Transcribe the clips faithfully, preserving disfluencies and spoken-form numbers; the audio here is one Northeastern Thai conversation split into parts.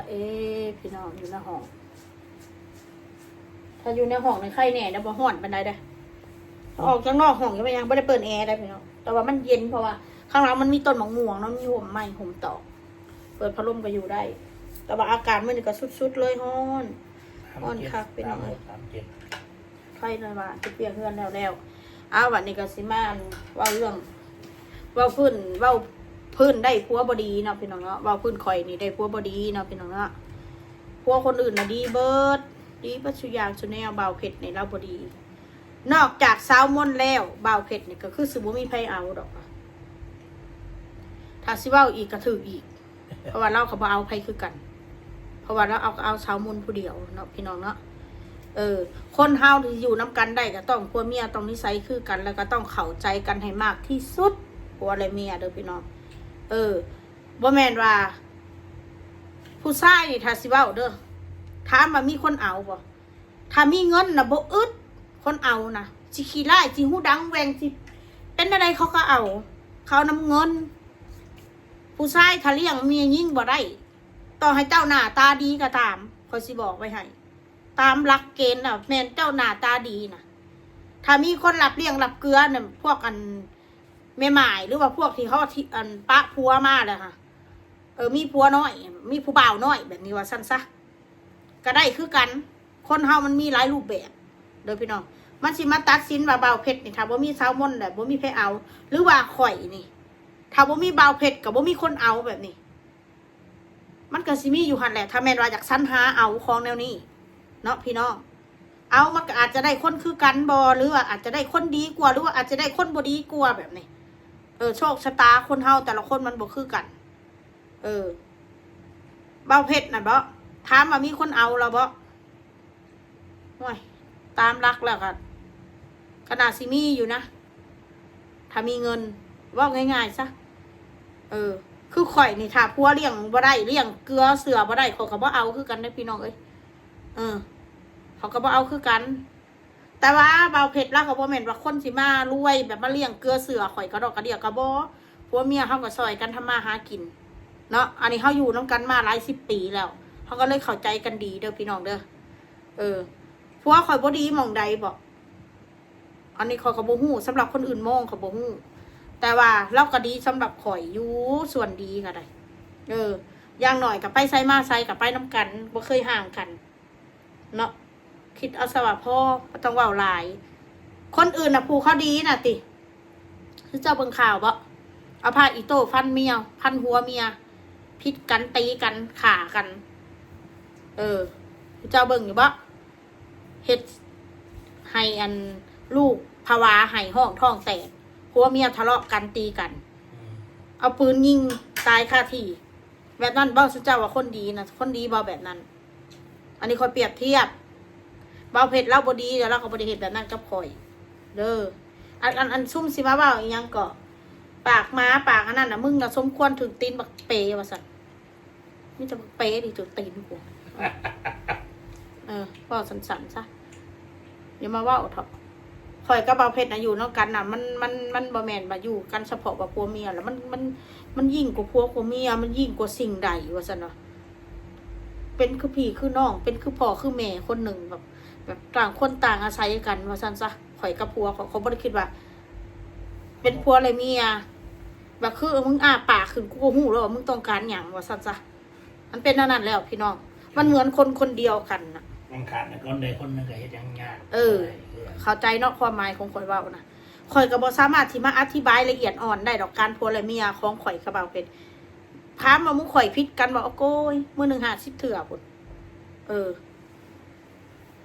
เอ๊ะ พี่น้องอยู่ในห้อง ถ้าอยู่ในห้องนี่ไคแหน่เด้อ บ่ฮ้อนปานใดเด้อ ออกจากนอกห้องก็ไปยังบ่ได้เปิดแอร์ได้พี่น้อง แต่ว่ามันเย็นเพราะว่าข้างหลังมันมีต้นมะม่วงเนาะ มีห่มไม้ห่มตอก เปิดพัดลมก็อยู่ได้ แต่ว่าอากาศมื้อนี้ก็สุดๆเลย ฮ้อน ฮ้อนคักพี่น้องเอ้ย สามเจ็ด ไผเลยว่าสิเปลี่ยนเฮือนแล้วแล้ว อ้าว บัดนี้ก็สิมาเว้าเรื่อง เว้าพื้น เว้าพื้นได้ผัวบ่ดีเนาะพี่น้องเนาะ เว้าพื้นข่อยนี่ได้ผัวบ่ดีเนาะพี่น้องเนาะ ผัวคนอื่นน่ะดีเบิด ดีเบิดซุอย่างซุแนว บ่าวเพชรนี่ลาวบ่ดี นอกจากสาวมนแล้ว บ่าวเพชรนี่ก็คือสิบ่มีไผเอาดอก ถ้าสิเว้าอีกก็ถืกอีก เพราะว่าลาวก็บ่เอาไผคือกัน เพราะว่าลาวเอาก็เอาสาวมนผู้เดียวเนาะพี่น้องเนาะ เออ คนเฮาที่อยู่นำกันได้ก็ต้องผัวเมียต้องนิสัยคือกัน แล้วก็ต้องเข้าใจกันให้มากที่สุด ผัวและเมียเด้อพี่น้อง เออ บ่แม่นว่า ผู้ชายนี่ถ้าสิเว้าเด้อ ถามว่ามีคนเอาบ่ ถ้ามีเงินน่ะบ่อึด คนเอาน่ะ สิขี้ร้าย สิหูดังแหว่ง สิเป็นอะไรเขาก็เอา เขานำเงิน ผู้ชายถ้าเลี้ยงเมียหญิงบ่ได้ ต่อให้เจ้าหน้าตาดีก็ตาม ข้อยสิบอกไว้ให้ ตามหลักเกณฑ์น่ะ แม่นเจ้าหน้าตาดีน่ะ ถ้ามีคนรับเลี้ยงรับเกือน่ะ พวกอันแม่หมาย หรือว่าพวกที่เขาที่อันปะผัวมาแล้วค่ะ เออ มีผัวน้อย มีผู้บ่าวน้อยแบบนี้ว่าซั่นซะ ก็ได้คือกัน คนเฮามันมีหลายรูปแบบ เด้อพี่น้อง มันสิมาตัดสินว่าบ่าวเพชรนี่ ถ้าบ่มีสาวมนแล้วบ่มีไผเอา หรือว่าข่อยนี่ ถ้าบ่มีบ่าวเพชรก็บ่มีคนเอาแบบนี้ มันก็สิมีอยู่หั่นแหละ ถ้าแม่นว่าอยากสรรหาเอาของแนวนี้ เนาะพี่น้อง เอามันก็อาจจะได้คนคือกันบ่ หรือว่าอาจจะได้คนดีกว่า หรือว่าอาจจะได้คนบ่ดีกว่าแบบนี้ เออ โชคชะตาคนเฮาแต่ละคนมันบ่คือกัน เออ บ่าวเพชรน่ะบ่ ถามว่ามีคนเอาแล้วบ่ โอ้ย ตามหลักแล้วก็ ขนาดสิมีอยู่นะ ถ้ามีเงิน เว้าง่ายๆซะ เออ คือข่อยนี่ ถ้าผัวเลี้ยงบ่ได้ เลี้ยงเกือเสือบ่ได้ เขาก็บ่เอาคือกันเด้อพี่น้องเอ้ย เออ เขาก็บ่เอาคือกัน แต่ว่าบ่าวเพชรลาวก็บ่แม่นว่าคนสิมารวยแบบมาเลี้ยงเกือเสือข่อยกระดอกกระเดี้ย ก็บ่ ผัวเมียเฮาก็ซ่อยกันทำมาหากิน เนาะ อันนี้เฮาอยู่นำกันมาหลายสิบปีแล้ว เฮาก็เลยเข้าใจกันดีเด้อพี่น้องเด้อ เออ ผัวข่อยบ่ดีหม่องใดบ่ อันนี้ข้อยก็บ่ฮู้ สำหรับคนอื่นมองข้อยบ่ฮู้ แต่ว่าลาวก็ดีสำหรับข่อยอยู่ ส่วนดีก็ได้ เออ อย่างน้อยก็ไปไสมาไสก็ไปนำกัน บ่เคยห่างกัน เนาะ คิดเอาซะว่าพอ บ่ต้องเว้าหลาย คนอื่นน่ะผู้เขาดีน่ะติ คือเจ้าเบิ่งข่าวบ่ เอาผ้าอีโต้ฟันเมีย ฟันหัวเมีย ผิดกัน ตีกัน ฆ่ากัน เออ คือเจ้าเบิ่งอยู่บ่ เฮ็ดให้อันลูกผวา ให้ฮ้องท้องแตก ผัวเมียทะเลาะกันตีกัน อืม เอาปืนยิงตายคาที่ แบบนั้นบ่ ซุเจ้าว่าคนดีน่ะ คนดีบ่แบบนั้น อันนี้ข้อยเปรียบเทียบ บ่าวเพชรลาวบ่ดี แล้วลาวก็บ่ได้เฮ็ดแบบนั้นกับข่อย เด้อ อัน อัน อันซุมสิมาเว้าอีหยังก็ ปากหมาปากอันนั้นน่ะ มึงน่ะสมควรถืกตีนบักเปว่าซั่น มีแต่บักเปนี่ถืกตีนกู เออ เว้าสั้นๆซะ อย่ามาเว้าเถาะ ข่อยกับบ่าวเพชรน่ะอยู่นำกันน่ะ มัน มัน มันบ่แม่นว่าอยู่กันเฉพาะว่าผัวเมีย แล้วมัน มัน มันยิ่งกว่าผัวกว่าเมีย มันยิ่งกว่าสิ่งใดว่าซั่นเนาะ เป็นคือพี่คือน้อง เป็นคือพ่อคือแม่คนหนึ่งแบบ แบบต่างคนต่างอาศัยกันว่าซั่นซะ ข่อยกับผัว ข่อย ข่อยบ่ได้คิดว่า เป็นผัวและเมีย แบบคือมึงอ้าปากขึ้นกูก็ฮู้แล้วว่ามึงต้องการหยังว่าซั่นซะ มันเป็นแนวนั้นแล้วพี่น้อง มันเหมือนคนคนเดียวกันน่ะ มันขาดคนใดคนหนึ่งก็เฮ็ดหยังยาก เออ เข้าใจเนาะความหมายของข่อยเว้านะ ข่อยก็บ่สามารถที่มาอธิบายละเอียดอ่อนได้ดอก การผัวและเมียของข่อยกับบ่าวเพชร ถามว่ามึงข่อยผิดกันบ่ โอ้โกย มื้อหนึ่งห้าสิบเทื่อพุ้น เออ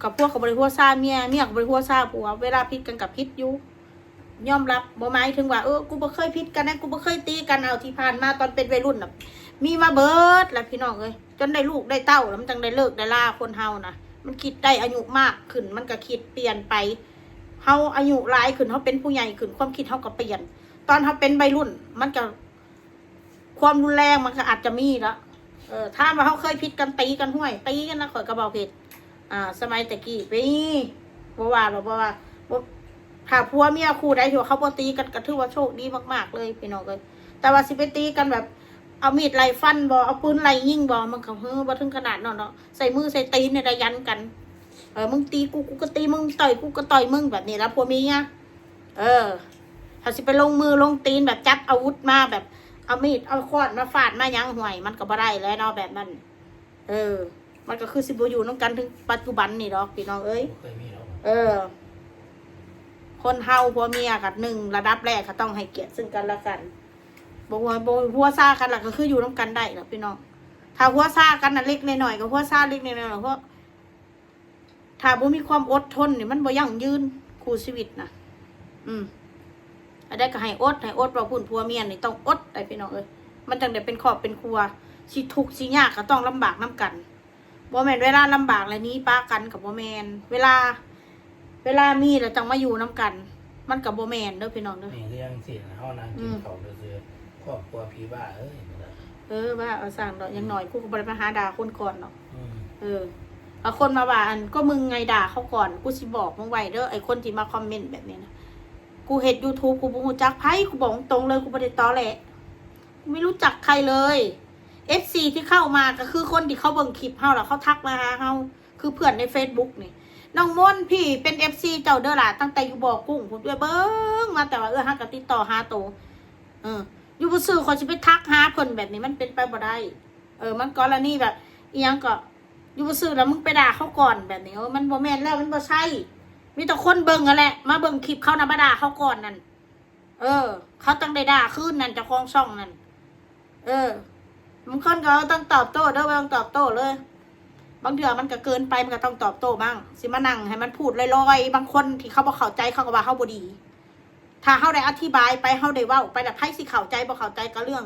กับผัวก็บ่ได้หัวซาเมีย เมียก็บ่ได้หัวซาผัว เวลาผิดกันก็ผิดอยู่ ยอมรับ บ่หมายถึงว่า เออ กูบ่เคยผิดกันนะ กูบ่เคยตีกัน เอา ที่ผ่านมาตอนเป็นวัยรุ่นน่ะ มีมาเบิดแหละพี่น้องเอ้ย จนได้ลูกได้เต้าแล้วมันจั่งได้เลิกได้ลา คนเฮานะ มันคิดได้อายุมากขึ้น มันก็คิดเปลี่ยนไป เฮาอายุหลายขึ้น เฮาเป็นผู้ใหญ่ขึ้น ความคิดเฮาก็เปลี่ยน ตอนเฮาเป็นวัยรุ่น มันก็ ความรุนแรงมันก็อาจจะมีละ เออ ถามว่าเฮาเคยผิดกันตีกัน ห้วย ตีกันนะ ข่อยกับบ่าวเพชร อ่า สมัยแต่กี้ มี บ่ว่าหรอก บ่ว่า บ่ ถ้าผัวเมียคู่ใดที่ว่าเขาบ่ตีกันก็ถือว่าโชคดีมากๆเลยพี่น้องเอ้ย แต่ว่าสิไปตีกันแบบ เอามีดไล่ฟันบ่ เอาปืนไล่ยิงบ่ มันก็เฮ้อบ่ถึงขนาดนั้นเนาะ ใส่มือใส่ตีนเนี่ยได้ยันกัน เออ มึงตีกู กูก็ตีมึง ต่อยกูก็ต่อยมึง แบบนี้แล้วผัวเมีย เออ ถ้าสิไปลงมือลงตีนแบบจับอาวุธมาแบบ เอามีด เอาค้อนมาฟาดมาหยัง ห่วย มันก็บ่ได้แล้วเนาะ แบบนั้น เออ มันก็คือสิบ่อยู่นำกันถึงปัจจุบันนี่ดอก พี่น้องเอ้ย บ่เคยมีหรอก เออ คนเฮาผัวเมียกัน หนึ่ง ระดับแรกก็ต้องให้เกียรติซึ่งกันและกัน บ่ว่า บ่หัวซากันล่ะ ก็คืออยู่นำกันได้ล่ะพี่น้อง ถ้าหัวซากันน่ะ เล็กน้อยๆ ก็หัวซาเล็กน้อยๆ เพราะ ถ้าบ่มีความอดทนนี่ มันบ่ยั่งยืน คู่ชีวิตนะ อืม อันใดก็ให้อด ให้อด ว่าพุ่นผัวเมียนี่ต้องอดได้พี่น้องเอ้ย มันจั่งได้เป็นครอบเป็นครัว สิทุกข์สิยากก็ต้องลำบากนำกัน บ่แม่นเวลาลำบากแล้วหนีปะกัน ก็บ่แม่น เวลา เวลามีแล้วจั่งมาอยู่นำกัน มันก็บ่แม่นเด้อพี่น้องเด้อ นี่คือจั่งซี้นะ เฮานั่งกิน อืม ข้าวซื่อๆ ครอบครัวผีบ้าเอ้ย เออ ว่าเอาซ่างดอก อย่างน้อยกูก็บ่ได้มาหาด่าคนก่อนดอก อืม เออ บางคนมาว่า อัน ก็มึงไงด่าเขาก่อน กูสิบอกมึงไว้เด้อ ไอ้คนที่มาคอมเมนต์แบบนี้นะ กูเฮ็ด YouTube กูบ่รู้จักไผ กูบอกตรงๆเลย กูบ่ได้ตอแหล กูไม่รู้จักใครเลย เอฟซี ที่เข้ามาก็คือคนที่เขาเบิ่งคลิปเฮาแล้วเขาทักมาหาเฮา คือเพื่อนใน Facebook นี่ น้องมนต์พี่เป็น เอฟซี เจ้าเด้อล่ะ ตั้งแต่อยู่บ่อกุ้งพุ้น เอื้อยเบิ่งมา แต่ว่าเอื้อยฮักก็ติดต่อหาโต เออ อยู่ซื่อๆ ข้อยสิไปทักหาเพิ่นแบบนี้ มันเป็นไปบ่ได้ เออ มันกรณีแบบ อีหยังก็ อยู่ซื่อๆ แล้วมึงไปด่าเขาก่อนแบบนี้ เออ มันบ่แม่นแล้ว มันบ่ใช่ มีแต่คนเบิ่งนั่นแหละ มาเบิ่งคลิปเขานะ มาด่าเขาก่อนนั่น เออ เขาต้องได้ด่าคืนนั่น เจ้าของช่องนั่น เออ บางคนก็ต้องตอบโต้เด้อ บ่ต้องตอบโต้เลย บางเทื่อมันก็เกินไป มันก็ต้องตอบโต้บ้าง สิมานั่งให้มันพูดลอยๆ บางคนที่เขาบ่เข้าใจ เขาก็ว่าเฮาบ่ดี ถ้าเฮาได้อธิบายไป เฮาได้เว้าไป แล้วไผสิเข้าใจบ่เข้าใจก็เรื่อง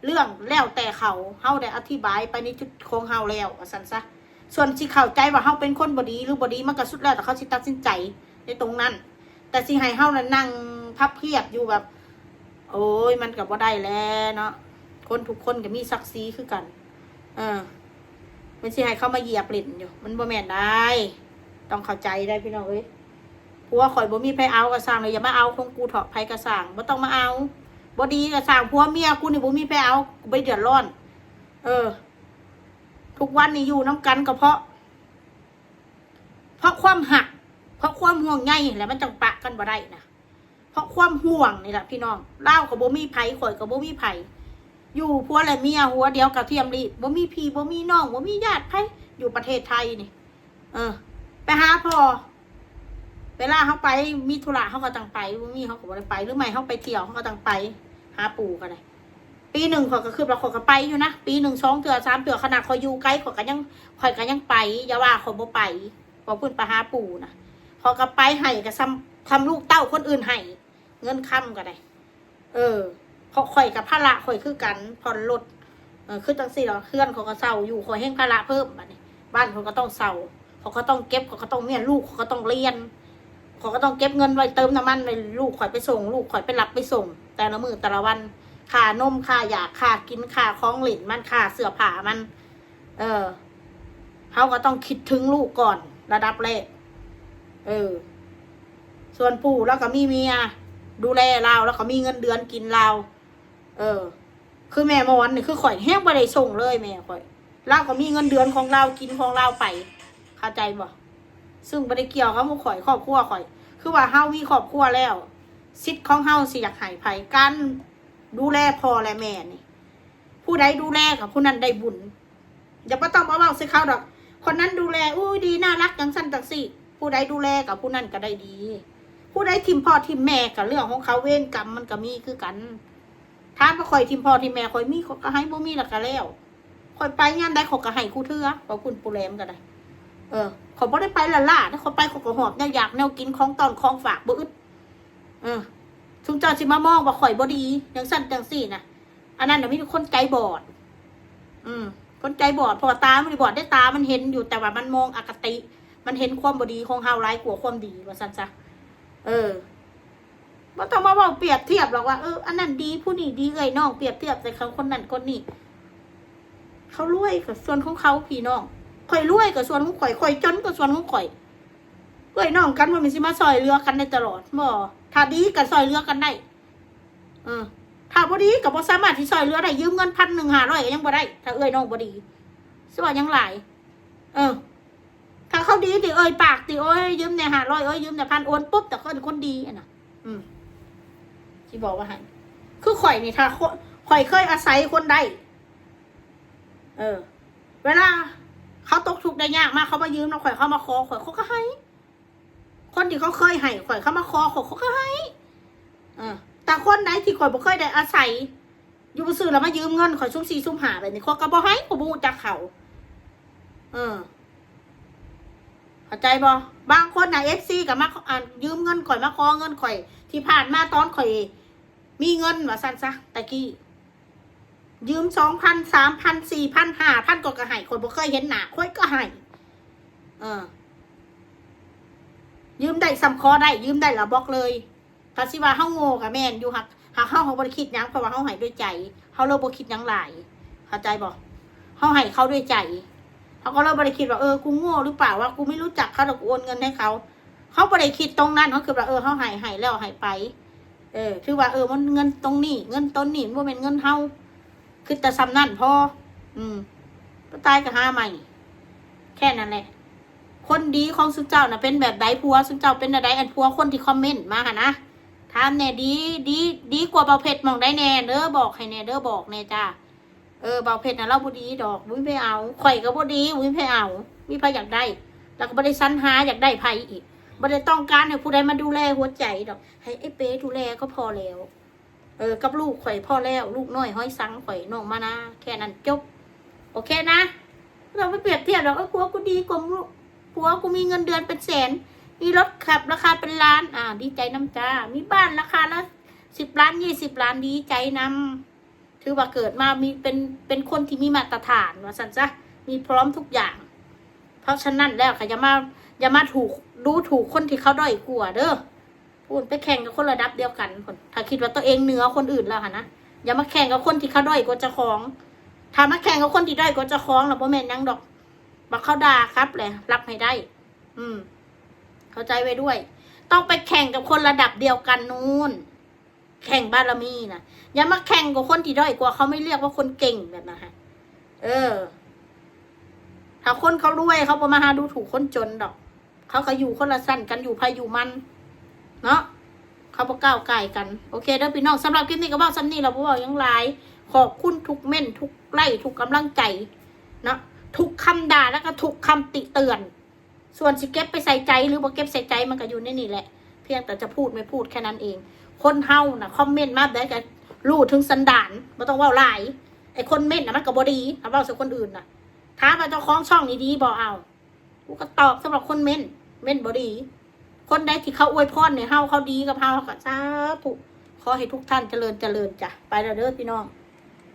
เรื่องแล้วแต่เขา เฮาได้อธิบายไปในจุดของเฮาแล้ว ว่าซั่นซะ ส่วนสิเข้าใจว่าเฮาเป็นคนบ่ดีหรือบ่ดี มันก็สุดแล้วแต่เขาสิตัดสินใจในตรงนั้น แต่สิให้เฮานั่นนั่งพับเพียบอยู่แบบ โอ้ย มันก็บ่ได้แหละเนาะ คนทุกคนก็มีศักดิ์ศรีคือกัน เออ มันสิให้เขามาเหยียบเล่นอยู่ มันบ่แม่นได้ ต้องเข้าใจได้พี่น้องเอ้ย ผัวข่อยบ่มีไผเอาก็ซ่างเลย อย่ามาเอาของกูเถาะ ไผก็ซ่าง บ่ต้องมาเอา บ่ดีก็ซ่าง ผัวเมียกูนี่บ่มีไผเอา กูบ่เดือดร้อน เออ ทุกวันนี้อยู่นำกันก็เพราะ เพราะความฮัก เพราะความห่วงใยแหละ มันจั่งปะกันบ่ได้นะ เพราะความห่วงนี่แหละพี่น้อง ลาวก็บ่มีไผ ข่อยก็บ่มีไผ อยู่ผัวและเมียหัวเดียวกระเทียมลีบ บ่มีพี่ บ่มีน้อง บ่มีญาติไผ อยู่ประเทศไทยนี่ เออ ไปหาพ่อ เวลาเฮาไปมีธุระเฮาก็ต้องไป บ่มีเฮาก็บ่ได้ไป หรือไม่เฮาไปเที่ยวเฮาก็ต้องไป หาปู่ก็ได้ ปีหนึ่งข้อยก็คือว่าข้อยก็ไปอยู่นะ ปีหนึ่งสองเทื่อสามเทื่อ ขนาดข้อยอยู่ไกลข้อยก็ยัง ข้อยก็ยังไป อย่าว่าข้อยบ่ไป ว่าเพิ่นไปหาปู่นะ ข้อยก็ไปให้ก็ส่ำ ส่ำลูกเต้าคนอื่นให้ เงินคำก็ได้ เออ เพราะข้อยก็ภาระข้อยคือกัน ผ่อนรถ เออ คือจั่งซี้เหรอ เฮือนข้อยก็เช่าอยู่ ข้อยแฮ่งภาระเพิ่มบัดนี้ บ้านข้อยก็ต้องเช่า ข้อยก็ต้องเก็บ ข้อยก็ต้องเมีย ลูกข้อยก็ต้องเรียน ข้อยก็ต้องเก็บเงินไว้เติมน้ำมันไว้ลูกข้อยไปส่ง ลูกข้อยไปรับไปส่ง แต่ละมื้อแต่ละวัน ค่านม ค่ายา ค่ากิน ค่าของเล่นมัน ค่าเสื้อผ้ามัน เออ เฮาก็ต้องคิดถึงลูกก่อน ระดับแรก เออ ส่วนปู่ลาวก็มีเมีย ดูแลลาว ลาวก็มีเงินเดือนกินลาว เออ คือแม่มอนนี่คือข้อยแฮ่งบ่ได้ส่งเลยแม่ข้อย ลาวก็มีเงินเดือนของลาว กินของลาวไป เข้าใจบ่ ซึ่งบ่ได้เกี่ยวกับหมู่ข้อย ครอบครัวข้อย คือว่าเฮามีครอบครัวแล้ว สิทธิ์ของเฮาสิอยากให้ไผ การดูแลพ่อและแม่นี่ ผู้ใดดูแลก็ผู้นั้นได้บุญ อย่าบ่ต้องมาเว้าใส่เขาดอก คนนั้นดูแล อู้ดี น่ารัก จั่งซั้นจั่งซี้ ผู้ใดดูแลก็ผู้นั้นก็ได้ดี ผู้ใดถิ่มพ่อถิ่มแม่ก็เรื่องของเขา เวรกรรมมันก็มีคือกัน ถามว่าข้อยถิ่มพ่อถิ่มแม่ ข้อยมีข้อยก็ให้ บ่มีแล้วก็แล้ว ข้อยไปยามใดข้อยก็ให้คู่เทื่อ ขอบคุณปู่แหลมก็ได้ เออ ข้อยบ่ได้ไปล้าๆ นะ ข้อยไปข้อยก็หอบแนวอยากแนวกิน ของต้อนของฝากบ่อึด เออ ซุมเจ้าสิมามองว่าข้อยบ่ดี จั่งซั้นจั่งซี้นะ อันนั้นน่ะมีแต่คนใจบอด อืม คนใจบอด เพราะว่าตามันบอดได้ ตามันเห็นอยู่ แต่ว่ามันมองอคติ มันเห็นความบ่ดีของเฮาหลายกว่าความดี ว่าซั่นซะ เออ บ่ต้องมาเว้าเปรียบเทียบหรอกว่า เออ อันนั้นดี ผู้นี้ดี เอื้อยน้องเปรียบเทียบใส่เขาคนนั้นคนนี้ เขารวยก็ส่วนของเขาพี่น้อง ข้อยรวยก็ส่วนของข้อย ข้อยจนก็ส่วนของข้อย เอื้อยน้องกันบ่แม่นสิมาซ่อยเหลือกันได้ตลอด บ่ ถ้าดีก็ซ่อยเหลือกันได้ เออ ถ้าบ่ดีก็บ่สามารถที่ซอยเหลือได้ ยืมเงินพันหนึ่งห้าร้อยก็ยังบ่ได้ ถ้าเอื้อยน้องบ่ดี สิว่าหยังหลาย เออ ถ้าเขาดีติเอ่ยปากติ โอ้ย ยืมแหน่ห้าร้อย โอ้ย ยืมแหน่พัน โอนปุ๊บ แต่คนคนดีอะนะ อืม สิบอกว่าให้ คือข่อยนี่ ถ้าคน ข่อยเคยอาศัยคนได้ เออ เวลาเขาตกทุกข์ได้ยากมา เขามายืมนำข่อย เขามาขอข่อย ข่อยก็ให้ คนที่เขาเคยให้ข่อย เขามาขอข่อย ข่อยก็ให้ เออ แต่คนไหนที่ข่อยบ่เคยได้อาศัย อยู่ซื่อๆ แล้วมายืมเงินข่อยซุมสี่ซุมห้าแบบนี้ ข่อยก็บ่ให้ ข่อยบ่รู้จักเขา เออ เข้าใจบ่ บางคนน่ะ เอฟซี ก็มาขอ อ่า ยืมเงินข่อย มาขอเงินข่อย ที่ผ่านมาตอนข่อยมีเงิน ว่าซั่นซะ ตะกี้ ยืม สองพัน สามพัน สี่พัน ห้าพัน ก็ก็ให้ ข่อยบ่เคยเห็นหน้า ข่อยก็ให้ เออ ยืมได้ส่ำขอได้ ยืมได้ละบอกเลย ก็สิว่าเฮาโง่ก็แม่นอยู่ หาก หากเฮา เฮาบ่ได้คิดหยัง เพราะว่าเฮาให้ด้วยใจ เฮาเลยบ่คิดหยังหลาย เข้าใจบ่ เฮาให้เขาด้วยใจ เฮาก็เลยบ่ได้คิดว่า เออ กูโง่หรือเปล่า ว่ากูไม่รู้จักเขา แล้วกูโอนเงินให้เขา เฮาบ่ได้คิดตรงนั้น เฮาคิดว่า เออ เฮาให้ ให้แล้วให้ไป เออ ถือว่า เออ มันเงินตรงนี้ เงินต้นนี้ มันบ่แม่นเงินเฮา คิดแต่ส่ำนั้นพอ อืม บ่ตายก็หาใหม่ แค่นั้นแหละ คนดีของซุมเจ้าน่ะเป็นแบบใด ผัวซุมเจ้าเป็นแบบใด อันผัวคนที่คอมเมนต์มาหั่นนะ ถามแหน่ ดี ดี ดีกว่าบ่าวเพชรหม่องใดแหน่เด้อ บอกให้แหน่เด้อ บอกแหน่จ้า เออ บ่าวเพชรน่ะลาวบ่ดีดอก บ่มีไผเอา ข่อยก็บ่ดี บ่มีไผเอา มีไผอยากได้ แล้วก็บ่ได้สรรหาอยากได้ไผอีก บ่ได้ต้องการให้ผู้ใดมาดูแลหัวใจดอก ให้ไอ้เป๊ดูแลก็พอแล้ว เออ กับลูกข่อยพอแล้ว ลูกน้อยฮ้อยสังข่อย น้องมานา แค่นั้นจบ โอเคนะ เราไปเปรียบเทียบดอก เออ ผัวกูดีกว่ามึง ผัวกูมีเงินเดือนเป็นแสน มีรถขับราคาเป็นล้าน อ่า ดีใจนำจ้า มีบ้านราคาละสิบล้าน ยี่สิบล้าน ดีใจนำ ถือว่าเกิดมามี เป็น เป็นคนที่มีมาตรฐาน ว่าซั่นซะ มีพร้อมทุกอย่าง เพราะฉะนั้นแล้วก็อย่ามา อย่ามาถูก ดูถูกคนที่เขาด้อยกว่าเด้อ พู้น ไปแข่งกับคนระดับเดียวกันพู้น ถ้าคิดว่าตัวเองเหนือคนอื่นแล้วหั่นนะ อย่ามาแข่งกับคนที่เขาด้อยกว่าเจ้าของ ถ้ามาแข่งกับคนที่ด้อยกว่าเจ้าของแล้วบ่แม่นหยังดอก บักเขาด่ากลับแหละ รับให้ได้ อืม เข้าใจไว้ด้วย ต้องไปแข่งกับคนระดับเดียวกันนู่น แข่งบารมีนะ อย่ามาแข่งกับคนที่ด้อยกว่า เขาไม่เรียกว่าคนเก่งแบบนั้นฮะ เออ ถ้าคนเขารวยเขาบ่มาหาดูถูกคนจนดอก เขาก็อยู่คนละชั้นกัน อยู่ไผอยู่มัน เนาะ เขาบ่ก้าวก่ายกัน โอเคเด้อพี่น้อง สำหรับคลิปนี้ก็เว้าส่ำนี้ เราบ่เว้าหยังหลาย ขอบคุณทุกเม้นต์ ทุกไลค์ ทุกกำลังใจ เนาะ ทุกคำด่าแล้วก็ทุกคำติเตือน ส่วนสิเก็บไปใส่ใจหรือบ่เก็บใส่ใจมันก็อยู่ในนี่แหละ เพียงแต่จะพูดไม่พูดแค่นั้นเอง คนเฮาน่ะ คอมเมนต์มาแบบใดก็รู้ถึงสันดาน บ่ต้องเว้าหลาย ไอ้คนเม้นต์น่ะมันก็บ่ดี ถ้าเว้าใส่คนอื่นน่ะ ถามว่าเจ้าของช่องนี่ดีบ่ เอา กูก็ตอบสำหรับคนเม้นต์ เม้นต์บ่ดี คนใดที่เขาอวยพรให้เฮา เขาดีกับเฮา ก็สาธุ ขอให้ทุกท่านเจริญเจริญจ้ะ ไปแล้วเด้อพี่น้อง